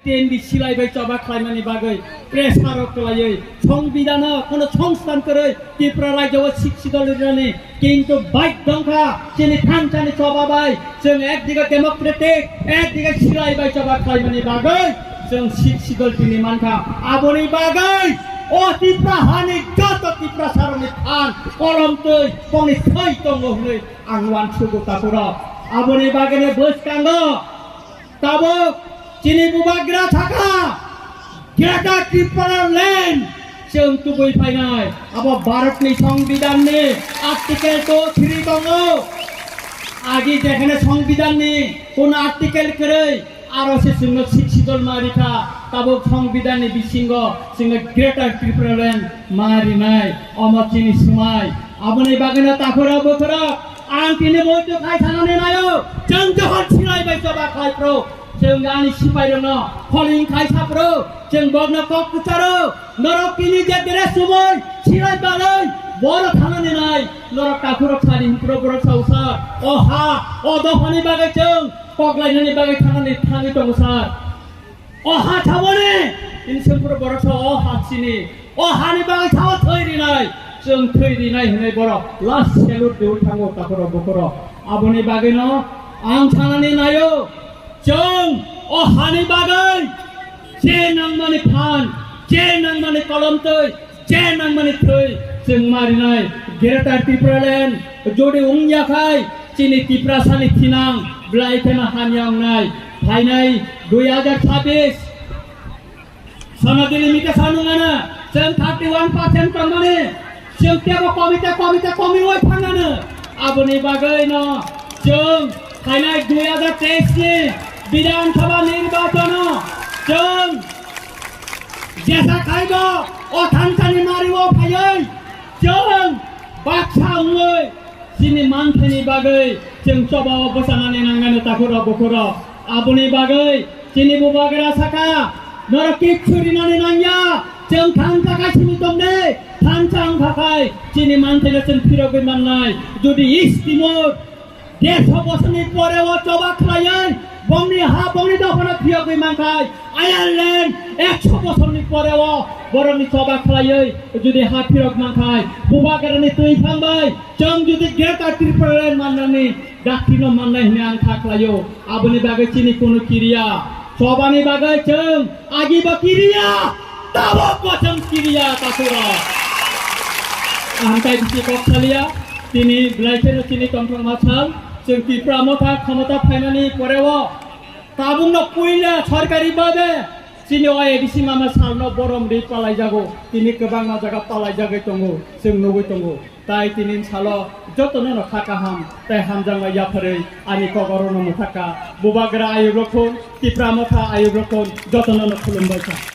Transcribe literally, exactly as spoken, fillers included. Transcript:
T N B silai bai choba khlaimani bagwi pressure rok kwlaiwi Songbidhano kono songstan kwrwi Tripura rajyo o Sixth Schedule rinani kintu baidhyo wngkha chini thansani choba bai chwng ekdige democratic, ekdige silai bai choba khlaimani bagwi chwng Sixth Schedule tini mankha. Aboni bagwi o Tripura hani joto Tiprasarokni phan kolom twi bongni thwi tongo hwnwi ang uansugo takhurok. Aboni bagwino bwskango tabuk chini bubagra sakha Greater Tripura Land chwng tubui phainai. Abo Bharatni Songbidhanni Article two three tongo. Agi jekhane Songbidhanni kono article kwrwi aro se chwngno Sixth Schedule ma rikha, tabuk Songbidhanni bisingo chwngno Greater Tripura Land ma rinai. Omo chini swmai. Aboni bagwino takhurok bukhurok ang tini moito khai thanani naio. Chwng jokhon silai bai choba khlai phuru, chwng ani sipai rokno holing khai sa phuru, chwng bokno kok kwcharo, norok tini je dress chumui silai balai boro thanani nai. Norok takhurok sani hinphuru borok sa usar, o ha, o dophani bagwi chwng kok lainani bagwi thanani thangwi tongo sar. O ha thaboni, tini sengphuru borok sa o ha chini. O hani bagwi sao thwi rinai, chwng thwi rinai hwnwi borok last salute riwi thango takhurok bukhurok. Aboni bagwino ang sanani naio, chwng o hani bagwi je nangmani phan, je nangmani kolom twi, je nangmani thwi chwng ma rinai. Greater Tripura Land jodi wngya khai chini Tiprasani thinang belai kheno hamya wngnai. Phainai dui hajar chabbish sono delimitation wngana chwng thirty one percent tongmani chwng tebo komite komite komiwi thangano. Aboni bagwino chwng phainai dui hajar teis ni Bidhan Sabha nirbachano chwng jesa khaibo o thansani mario phaiwi chwng baksa wngwi chini manthaini bagwi chwng chobao bwchanani nangani takhurok bukhurok. Aboni bagwi chini bubagra sakha, norok kichu rinani nangya, chwng thansa kaisini tongde, thansa wngkha khai chini manthaino chwng phirogwi mannai. Jodi East Timor Dersho bosorni pore o choba khlaiwi bongni ha bongni dophano phiyogwi mankhai, Ireland ekso bosorni pore o borokni choba khlaiwi jodi ha phirok mankhai, bubagrani twi phangbai chwng jodi Greater Tripura Land mannani daktino mannai hwnwi ang kha khlaio. Aboni bagwi chini kunu kiriya, chobani bagwi chwng Agi bo kiriya, tabok bo chwng kiriya, takhurok. Ang tai bisi kok saliya, tini belai kheno chini tongthokma sal, chwng Tipra Motha khomota phainani poreo, tabukno puila sorkari babe, chini o A D C mama salno borom ri palaijago, tini kwbangma jaga palaijagwi tongo, chwng nugwi tongo. Tai tini salo jotono no kha kaham tai hamjakma yapharwi ani kok orono mwthakha. Bubagra ayuk rokon, Tipra Motha ayuk rokon jotono no khulumbai kha.